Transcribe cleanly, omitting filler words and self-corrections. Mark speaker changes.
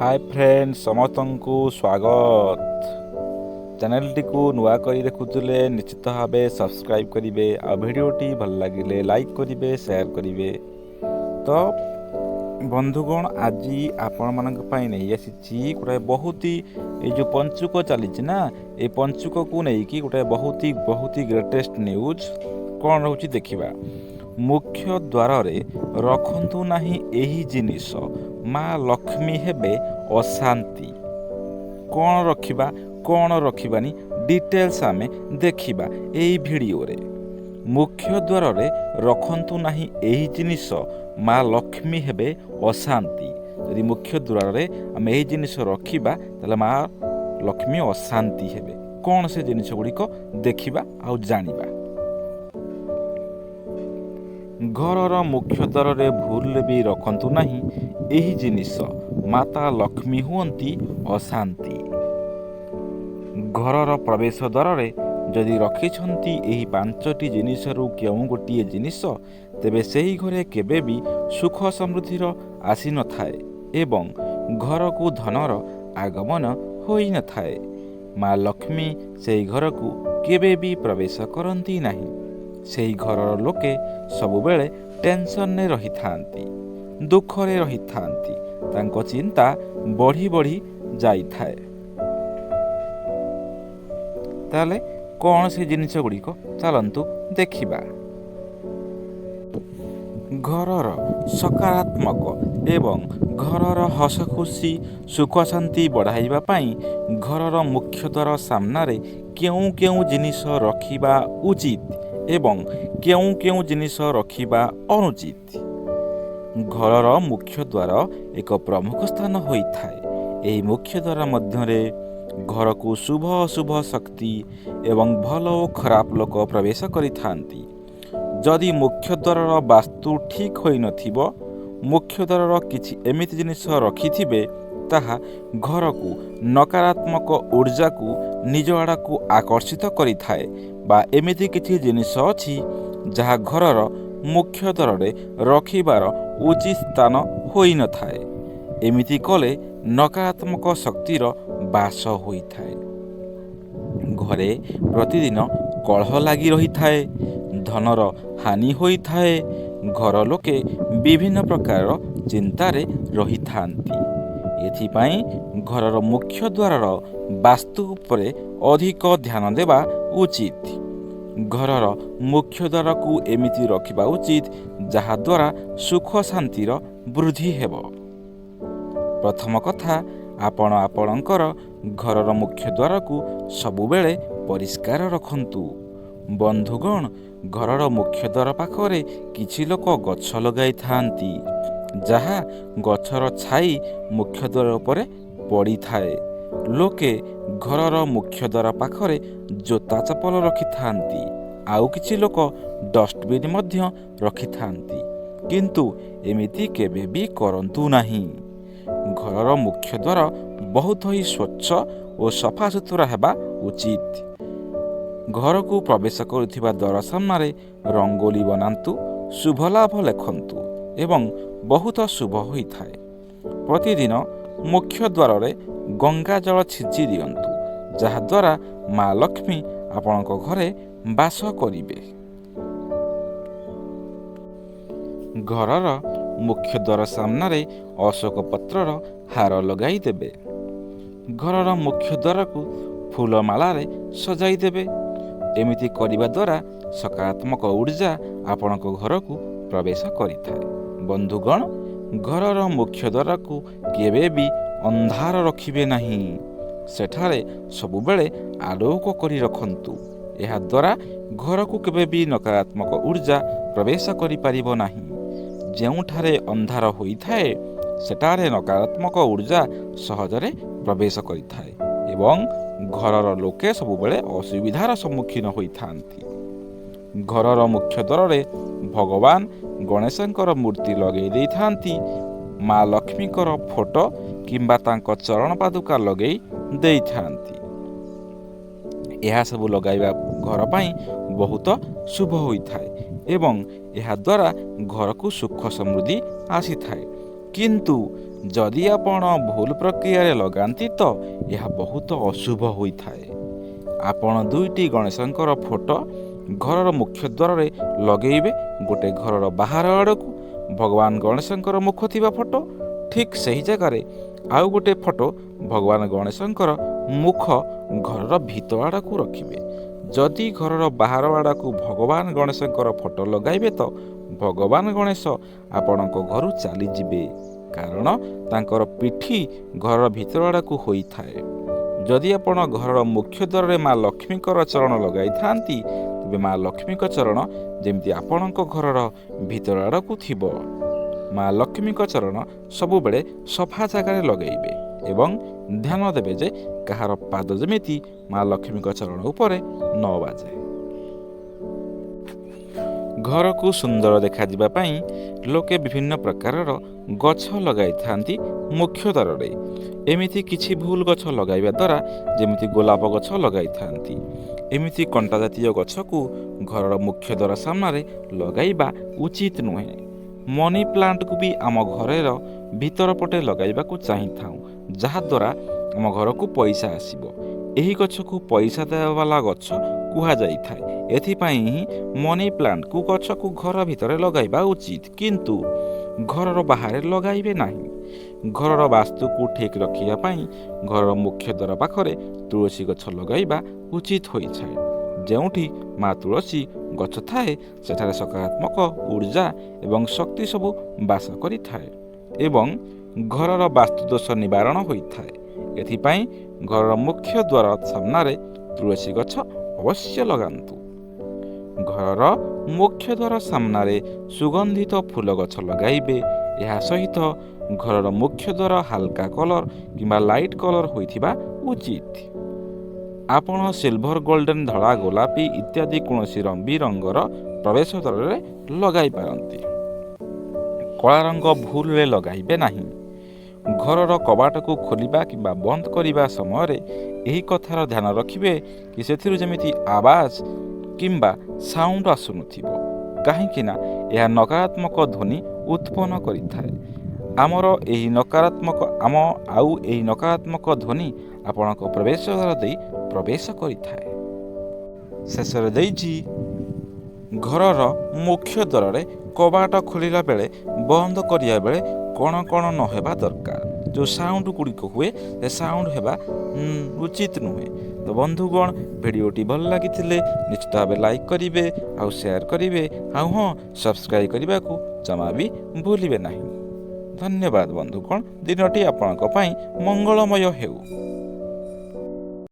Speaker 1: ହାଏ friend, ସମସ୍ତଙ୍କୁ ସ୍ୱାଗତ। ଚ୍ୟାନେଲଟିକୁ ନୂଆ କରି ଦେଖୁଥିଲେ ନିଶ୍ଚିତ ଭାବେ ସବସ୍କ୍ରାଇବ୍ କରିବେ ଆଉ ଭିଡ଼ିଓଟି ଭଲ ଲାଗିଲେ ଲାଇକ୍ କରିବେ, ସେୟାର କରିବେ। ତ ବନ୍ଧୁଗଣ, ଆଜି ଆପଣମାନଙ୍କ ପାଇଁ ନେଇ ଆସିଛି ଗୋଟାଏ ବହୁତ ହି, ଏଇ ଯେଉଁ ପଞ୍ଚୁକ ଚାଲିଛି ନା, ଏଇ ପଞ୍ଚୁକକୁ ନେଇକି ଗୋଟାଏ ବହୁତ ହି ବହୁତ ହି ଗ୍ରେଟେଷ୍ଟ ନ୍ୟୁଜ୍। କ'ଣ ରହୁଛି ଦେଖିବା। ମୁଖ୍ୟ ଦ୍ୱାରରେ ରଖନ୍ତୁ ନାହିଁ ଏହି ଜିନିଷ, ମା ଲକ୍ଷ୍ମୀ ହେବେ ଅଶାନ୍ତି। କ'ଣ ରଖିବା, କ'ଣ ରଖିବାନି, ଡିଟେଲ୍ସ ଆମେ ଦେଖିବା ଏଇ ଭିଡ଼ିଓରେ। ମୁଖ୍ୟ ଦ୍ୱାରରେ ରଖନ୍ତୁ ନାହିଁ ଏହି ଜିନିଷ, ମା ଲକ୍ଷ୍ମୀ ହେବେ ଅଶାନ୍ତି। ଯଦି ମୁଖ୍ୟ ଦ୍ୱାରରେ ଆମେ ଏହି ଜିନିଷ ରଖିବା, ତାହେଲେ ମା ଲକ୍ଷ୍ମୀ ଅଶାନ୍ତି ହେବେ। କ'ଣ ସେ ଜିନିଷ ଗୁଡ଼ିକ ଦେଖିବା ଆଉ ଜାଣିବା। ଘରର ମୁଖ୍ୟ ଦ୍ୱାରରେ ଭୁଲରେ ବି ରଖନ୍ତୁ ନାହିଁ ଏହି ଜିନିଷ, ମାତା ଲକ୍ଷ୍ମୀ ହୁଅନ୍ତି ଅଶାନ୍ତି। ଘରର ପ୍ରବେଶ ଦ୍ୱାରରେ ଯଦି ରଖିଛନ୍ତି ଏହି ପାଞ୍ଚଟି ଜିନିଷରୁ କେଉଁ ଗୋଟିଏ ଜିନିଷ, ତେବେ ସେହି ଘରେ କେବେ ବି ସୁଖ ସମୃଦ୍ଧିର ଆସିନଥାଏ ଏବଂ ଘରକୁ ଧନର ଆଗମନ ହୋଇନଥାଏ। ମା ଲକ୍ଷ୍ମୀ ସେହି ଘରକୁ କେବେ ବି ପ୍ରବେଶ କରନ୍ତି ନାହିଁ। ସେହି ଘରର ଲୋକେ ସବୁବେଳେ ଟେନସନରେ ରହିଥାନ୍ତି, ଦୁଃଖରେ ରହିଥାନ୍ତି, ତାଙ୍କ ଚିନ୍ତା ବଢ଼ି ବଢ଼ି ଯାଇଥାଏ। ତାହେଲେ କ'ଣ ସେ ଜିନିଷ ଗୁଡ଼ିକ, ଚାଲନ୍ତୁ ଦେଖିବା। ଘରର ସକାରାତ୍ମକ ଏବଂ ଘରର ହସ ଖୁସି, ସୁଖ ଶାନ୍ତି ବଢ଼ାଇବା ପାଇଁ ଘରର ମୁଖ୍ୟ ଦ୍ୱାର ସାମ୍ନାରେ କେଉଁ କେଉଁ ଜିନିଷ ରଖିବା ଉଚିତ ଏବଂ କେଉଁ କେଉଁ ଜିନିଷ ରଖିବା ଅନୁଚିତ। ଘରର ମୁଖ୍ୟ ଦ୍ୱାର ଏକ ପ୍ରମୁଖ ସ୍ଥାନ ହୋଇଥାଏ। ଏହି ମୁଖ୍ୟ ଦ୍ୱାର ମଧ୍ୟରେ ଘରକୁ ଶୁଭ ଅଶୁଭ ଶକ୍ତି ଏବଂ ଭଲ ଓ ଖରାପ ଲୋକ ପ୍ରବେଶ କରିଥାନ୍ତି। ଯଦି ମୁଖ୍ୟ ଦ୍ୱାରର ବାସ୍ତୁ ଠିକ୍ ହୋଇନଥିବ, ମୁଖ୍ୟ ଦ୍ୱାରର କିଛି ଏମିତି ଜିନିଷ ରଖିଥିବେ, ତାହା ଘରକୁ ନକାରାତ୍ମକ ଉର୍ଜାକୁ ନିଜ ଆଡ଼କୁ ଆକର୍ଷିତ କରିଥାଏ, ବା ଏମିତି କିଛି ଜିନିଷ ଅଛି ଯାହା ଘରର ମୁଖ୍ୟ ଦ୍ୱାରରେ ରଖିବାର ଉଚିତ ସ୍ଥାନ ହୋଇନଥାଏ, ଏମିତି କଲେ ନକାରାତ୍ମକ ଶକ୍ତିର ବାସ ହୋଇଥାଏ। ଘରେ ପ୍ରତିଦିନ କଳହ ଲାଗି ରହିଥାଏ, ଧନର ହାନି ହୋଇଥାଏ, ଘର ଲୋକେ ବିଭିନ୍ନ ପ୍ରକାରର ଚିନ୍ତାରେ ରହିଥାନ୍ତି। ଏଥିପାଇଁ ଘରର ମୁଖ୍ୟ ଦ୍ୱାରର ବାସ୍ତୁ ଉପରେ ଅଧିକ ଧ୍ୟାନ ଦେବା ଉଚିତ। ଘରର ମୁଖ୍ୟ ଦ୍ୱାରକୁ ଏମିତି ରଖିବା ଉଚିତ ଯାହାଦ୍ୱାରା ସୁଖ ଶାନ୍ତିର ବୃଦ୍ଧି ହେବ। ପ୍ରଥମ କଥା, ଆପଣ ଆପଣଙ୍କର ଘରର ମୁଖ୍ୟ ଦ୍ୱାରକୁ ସବୁବେଳେ ପରିଷ୍କାର ରଖନ୍ତୁ। ବନ୍ଧୁଗଣ, ଘରର ମୁଖ୍ୟ ଦ୍ୱାର ପାଖରେ କିଛି ଲୋକ ଗଛ ଲଗାଇଥାନ୍ତି, ଯାହା ଗଛର ଛାଇ ମୁଖ୍ୟ ଦ୍ୱାର ଉପରେ ପଡ଼ିଥାଏ। ଲୋକେ ଘରର ମୁଖ୍ୟ ଦ୍ୱାର ପାଖରେ ଜୋତା ଚପଲ ରଖିଥାନ୍ତି, ଆଉ କିଛି ଲୋକ ଡଷ୍ଟବିନ୍ ମଧ୍ୟ ରଖିଥାନ୍ତି। କିନ୍ତୁ ଏମିତି କେବେ ବି କରନ୍ତୁ ନାହିଁ। ଘରର ମୁଖ୍ୟ ଦ୍ୱାର ବହୁତ ହି ସ୍ୱଚ୍ଛ ଓ ସଫାସୁତୁରା ହେବା ଉଚିତ। ଘରକୁ ପ୍ରବେଶ କରୁଥିବା ଦ୍ୱାର ସାମ୍ନାରେ ରଙ୍ଗୋଲି ବନାନ୍ତୁ, ଶୁଭ ଲାଭ ଲେଖନ୍ତୁ ଏବଂ ବହୁତ ଶୁଭ ହୋଇଥାଏ। ପ୍ରତିଦିନ ମୁଖ୍ୟ ଦ୍ୱାରରେ ଗଙ୍ଗା ଜଳ ଛିଞ୍ଚି ଦିଅନ୍ତୁ, ଯାହାଦ୍ୱାରା ମା ଲକ୍ଷ୍ମୀ ଆପଣଙ୍କ ଘରେ ବାସ କରିବେ। ଘରର ମୁଖ୍ୟ ଦ୍ୱାର ସାମ୍ନାରେ ଅଶୋକ ପତ୍ରର ହାର ଲଗାଇ ଦେବେ। ଘରର ମୁଖ୍ୟ ଦ୍ୱାରକୁ ଫୁଲମାଳାରେ ସଜାଇ ଦେବେ। ଏମିତି କରିବା ଦ୍ୱାରା ସକାରାତ୍ମକ ଉର୍ଜା ଆପଣଙ୍କ ଘରକୁ ପ୍ରବେଶ କରିଥାଏ। ବନ୍ଧୁଗଣ, ଘରର ମୁଖ୍ୟ ଦ୍ୱାରକୁ କେବେ ବି ଅନ୍ଧାର ରଖିବେ ନାହିଁ। ସେଠାରେ ସବୁବେଳେ ଆଲୋକ କରି ରଖନ୍ତୁ। ଏହାଦ୍ୱାରା ଘରକୁ କେବେ ବି ନକାରାତ୍ମକ ଉର୍ଜା ପ୍ରବେଶ କରିପାରିବ ନାହିଁ। ଯେଉଁଠାରେ ଅନ୍ଧାର ହୋଇଥାଏ, ସେଠାରେ ନକାରାତ୍ମକ ଉର୍ଜା ସହଜରେ ପ୍ରବେଶ କରିଥାଏ ଏବଂ ଘରର ଲୋକେ ସବୁବେଳେ ଅସୁବିଧାର ସମ୍ମୁଖୀନ ହୋଇଥାନ୍ତି। ଘରର ମୁଖ୍ୟ ଦ୍ୱାରରେ ଭଗବାନ ଗଣେଶଙ୍କର ମୂର୍ତ୍ତି ଲଗାଇ ଦେଇଥାନ୍ତି, ମା ଲକ୍ଷ୍ମୀଙ୍କର ଫଟୋ କିମ୍ବା ତାଙ୍କ ଚରଣ ପାଦୁକା ଲଗାଇ ଦେଇଥାନ୍ତି। ଏହା ସବୁ ଲଗାଇବା ଘର ପାଇଁ ବହୁତ ଶୁଭ ହୋଇଥାଏ ଏବଂ ଏହାଦ୍ୱାରା ଘରକୁ ସୁଖ ସମୃଦ୍ଧି ଆସିଥାଏ। କିନ୍ତୁ ଯଦି ଆପଣ ଭୁଲ ପ୍ରକ୍ରିୟାରେ ଲଗାନ୍ତି ତ ଏହା ବହୁତ ଅଶୁଭ ହୋଇଥାଏ। ଆପଣ ଦୁଇଟି ଗଣେଶଙ୍କର ଫଟୋ ଘରର ମୁଖ୍ୟ ଦ୍ୱାରରେ ଲଗେଇବେ। ଗୋଟେ ଘରର ବାହାର ଆଡ଼କୁ ଭଗବାନ ଗଣେଶଙ୍କର ମୁଖ ଥିବା ଫଟୋ, ଠିକ୍ ସେହି ଜାଗାରେ ଆଉ ଗୋଟେ ଫଟୋ ଭଗବାନ ଗଣେଶଙ୍କର ମୁଖ ଘରର ଭିତର ଆଡ଼କୁ ରଖିବେ। ଯଦି ଘରର ବାହାର ଆଡ଼କୁ ଭଗବାନ ଗଣେଶଙ୍କର ଫଟୋ ଲଗାଇବେ ତ ଭଗବାନ ଗଣେଶ ଆପଣଙ୍କ ଘରୁ ଚାଲିଯିବେ, କାରଣ ତାଙ୍କର ପିଠି ଘରର ଭିତର ଆଡ଼କୁ ହୋଇଥାଏ। ଯଦି ଆପଣ ଘରର ମୁଖ୍ୟ ଦ୍ୱାରରେ ମା ଲକ୍ଷ୍ମୀଙ୍କର ଚରଣ ଲଗାଇଥାନ୍ତି, ତେବେ ମା ଲକ୍ଷ୍ମୀଙ୍କ ଚରଣ ଯେମିତି ଆପଣଙ୍କ ଘରର ଭିତର ଆଡ଼କୁ ଥିବ। ମା ଲକ୍ଷ୍ମୀଙ୍କ ଚରଣ ସବୁବେଳେ ସଫା ଜାଗାରେ ଲଗାଇବେ ଏବଂ ଧ୍ୟାନ ଦେବେ ଯେ କାହାର ପାଦ ଯେମିତି ମା ଲକ୍ଷ୍ମୀଙ୍କ ଚରଣ ଉପରେ ନ ବାଜେ। ଘରକୁ ସୁନ୍ଦର ଦେଖାଯିବା ପାଇଁ ଲୋକେ ବିଭିନ୍ନ ପ୍ରକାରର ଗଛ ଲଗାଇଥାନ୍ତି ମୁଖ୍ୟ ଦ୍ୱାରରେ। ଏମିତି କିଛି ଭୁଲ ଗଛ ଲଗାଇବା ଦ୍ୱାରା, ଯେମିତି ଗୋଲାପ ଗଛ ଲଗାଇଥାନ୍ତି, ଏମିତି କଣ୍ଟା ଜାତୀୟ ଗଛକୁ ଘରର ମୁଖ୍ୟ ଦ୍ୱାର ସାମ୍ନାରେ ଲଗାଇବା ଉଚିତ ନୁହେଁ। ମନି ପ୍ଲାଣ୍ଟକୁ ବି ଆମ ଘରର ଭିତର ପଟେ ଲଗାଇବାକୁ ଚାହିଁଥାଉ, ଯାହାଦ୍ୱାରା ଆମ ଘରକୁ ପଇସା ଆସିବ। ଏହି ଗଛକୁ ପଇସା ଦେବାବାଲା ଗଛ କୁହାଯାଇଥାଏ। ଏଥିପାଇଁ ହିଁ ମନି ପ୍ଲାଣ୍ଟକୁ ଗଛକୁ ଘର ଭିତରେ ଲଗାଇବା ଉଚିତ, କିନ୍ତୁ ଘରର ବାହାରେ ଲଗାଇବେ ନାହିଁ। ଘରର ବାସ୍ତୁକୁ ଠିକ୍ ରଖିବା ପାଇଁ ଘରର ମୁଖ୍ୟ ଦ୍ୱାର ପାଖରେ ତୁଳସୀ ଗଛ ଲଗାଇବା ଉଚିତ ହୋଇଥାଏ। ଯେଉଁଠି ମା ତୁଳସୀ ଗଛ ଥାଏ, ସେଠାରେ ସକାରାତ୍ମକ ଉର୍ଜା ଏବଂ ଶକ୍ତି ସବୁ ବାସ କରିଥାଏ ଏବଂ ଘରର ବାସ୍ତୁଦୋଷ ନିବାରଣ ହୋଇଥାଏ। ଏଥିପାଇଁ ଘରର ମୁଖ୍ୟ ଦ୍ୱାର ସାମ୍ନାରେ ତୁଳସୀ ଗଛ ଅବଶ୍ୟ ଲଗାନ୍ତୁ। ଘରର ମୁଖ୍ୟ ଦ୍ୱାର ସାମ୍ନାରେ ସୁଗନ୍ଧିତ ଫୁଲ ଗଛ ଲଗାଇବେ। ଏହା ସହିତ ଘରର ମୁଖ୍ୟ ଦ୍ୱାର ହାଲକା କଲର୍ କିମ୍ବା ଲାଇଟ୍ କଲର୍ ହୋଇଥିବା ଉଚିତ। ଆପଣ ସିଲଭର, ଗୋଲ୍ଡେନ୍, ଧଳା, ଗୋଲାପୀ ଇତ୍ୟାଦି କୌଣସି ରବି ରଙ୍ଗର ପ୍ରବେଶ ଦ୍ୱାରରେ ଲଗାଇ ପାରନ୍ତି। କଳା ରଙ୍ଗ ଭୁଲରେ ଲଗାଇବେ ନାହିଁ। ଘରର କବାଟକୁ ଖୋଲିବା କିମ୍ବା ବନ୍ଦ କରିବା ସମୟରେ ଏହି କଥାର ଧ୍ୟାନ ରଖିବେ କି ସେଥିରୁ ଯେମିତି ଆବାଜ କିମ୍ବା ସାଉଣ୍ଡ ଆସୁନଥିବ, କାହିଁକି ନା ଏହା ନକାରାତ୍ମକ ଧ୍ୱନି ଉତ୍ପନ୍ନ କରିଥାଏ। ଆମର ଏହି ନକାରାତ୍ମକ ଆମ ଆଉ ଏହି ନକାରାତ୍ମକ ଧ୍ୱନି ଆପଣଙ୍କ ପ୍ରବେଶ ଦ୍ୱାର ଦେଇ ପ୍ରବେଶ କରିଥାଏ। ଶେଷରେ ଦେଇଛି, ଘରର ମୁଖ୍ୟ ଦ୍ୱାରରେ କବାଟ ଖୋଲିଲା ବେଳେ, ବନ୍ଦ କରିବା ବେଳେ କ'ଣ କ'ଣ ନ ହେବା ଦରକାର। ଯେଉଁ ସାଉଣ୍ଡ ଗୁଡ଼ିକ ହୁଏ, ସେ ସାଉଣ୍ଡ ହେବା ଉଚିତ ନୁହେଁ। ତ ବନ୍ଧୁଗଣ, ଭିଡ଼ିଓଟି ଭଲ ଲାଗିଥିଲେ ନିଶ୍ଚିତ ଭାବେ ଲାଇକ୍ କରିବେ ଆଉ ସେୟାର କରିବେ, ଆଉ ହଁ, ସବସ୍କ୍ରାଇବ୍ କରିବାକୁ ଜମା ବି ଭୁଲିବେ ନାହିଁ। ଧନ୍ୟବାଦ ବନ୍ଧୁଗଣ, ଦିନଟି ଆପଣଙ୍କ ପାଇଁ ମଙ୍ଗଳମୟ ହେଉ।